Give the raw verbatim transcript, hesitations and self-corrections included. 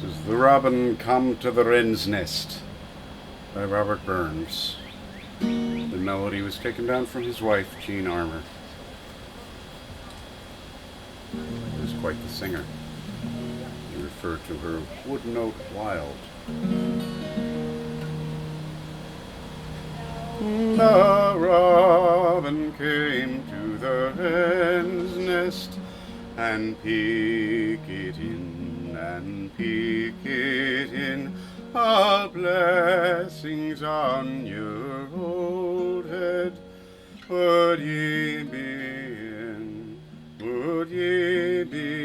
Is The Robin Come to the Wren's Nest by Robert Burns. The melody was taken down from his wife, Jean Armour, who is quite the singer. He referred to her wood note wild. The robin came to the wren's nest, and peekit in, and peekit in, all blessings on your old head. Would ye be in, would ye be